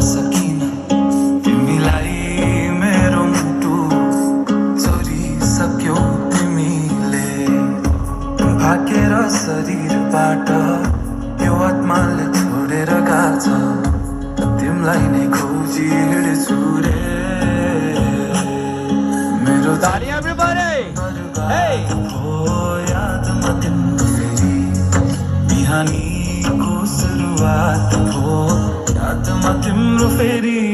सकिन तिमीलाई मेरो मुटु चोरिसक्यौ तिमीले भागेर शरीरबाट यो आत्माले छोडेर गाछ तिमीलाई नै खोजी हिँड्छु रे मेरो Party everybody! Hey! यादमा तिम्रो फेरि बिहानीको सुरुवात हो यादमा तिम्रो फेरि